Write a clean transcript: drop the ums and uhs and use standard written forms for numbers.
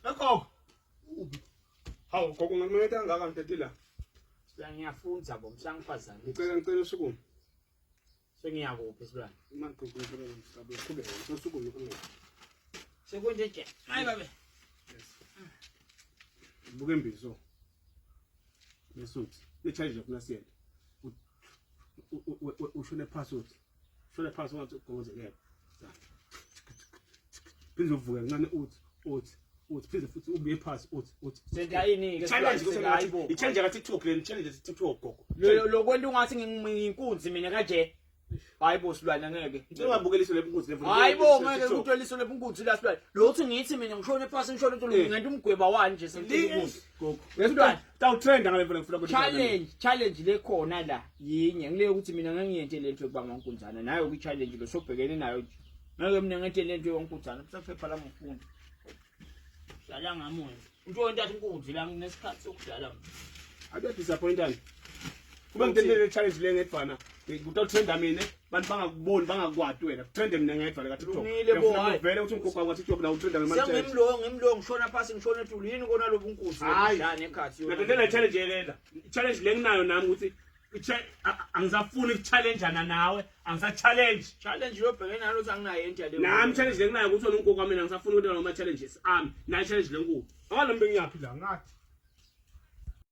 Gogo. Hawu gogo ngakumele kangaka ngithethe la. Silwane ngiyafunza bo msangiphazamisa. Ngicela ngicela usukume. Sengiyakuphi silwane? Magogo ngicela ngisabe qhubeka usukume usukume. Sekunje nje. Hayi babe. Yes. Buke imbizo. Besuthi. Le challenge yakho nasiyena. Ushone phasi uthi. Shona phasi ungathi ugobozekele. Phinde uvuke kancane uthi uthi uthi phinde futhi ubuye phasi uthi uthi. Senza yini ke? Challenge kusengathi i-challenge ka TikTok le challenge ya TikTok gogo. Lo kwento ungathi ngiyinkunzi mina kanje. Hayi bo silwane ngeke. Ngicela ungabukeli iso lebunkunzi levu. Hayi bo ngeke ukuthi liso lebunkunzi la silwane. Lo uthi ngithi mina ngishone phasi ngishone uthi Eh. ngento umgweba wani nje sengithi Gogo. Wesilwane. Tawutrenda ngale mfuna ngifuna ukuthi Challenge, challenge le khona la yinye. Ngile ukuthi mina ngeke ngiyente lento yokuba ngonkunzana nayo kwi challenge lo sobhekene nayo nje. Ngeke mina ngente lento yonkunzana. Kusaphepha la ngifunda. Dlala ngami wena. Into yontathu inkunzi la nginesikhathi sokudlala mina. Abe disappointani. Kube ngitende le challenge le ngedvana. Kutawutrenda mina bantu bangakuboni bangakwati wena. Kutrende mina ngedvana ka TikTok. Lungile bo, hayi. Vele uthi umgogo wa TikTok na utrenda ngemali challenge. Sengimlo ngimlo ngishona phasi ngishona ethulu yini kona lobu nkunzi Hayi. dlala nekhathi yona. Ngitende le challenge yelenda. Challenge le nginayo nami ukuthi angisafuni ukuchallengeana nawe, angisa challenge. Challenge yobhekene nalo uthi anginayo into yale. Nami challenge le nginayo ukuthi wena umgogo wami mina angisafuni ukuthi noma challenges ami. Nayi challenge lenkulu. Awalami bengiyaphi la ngathi.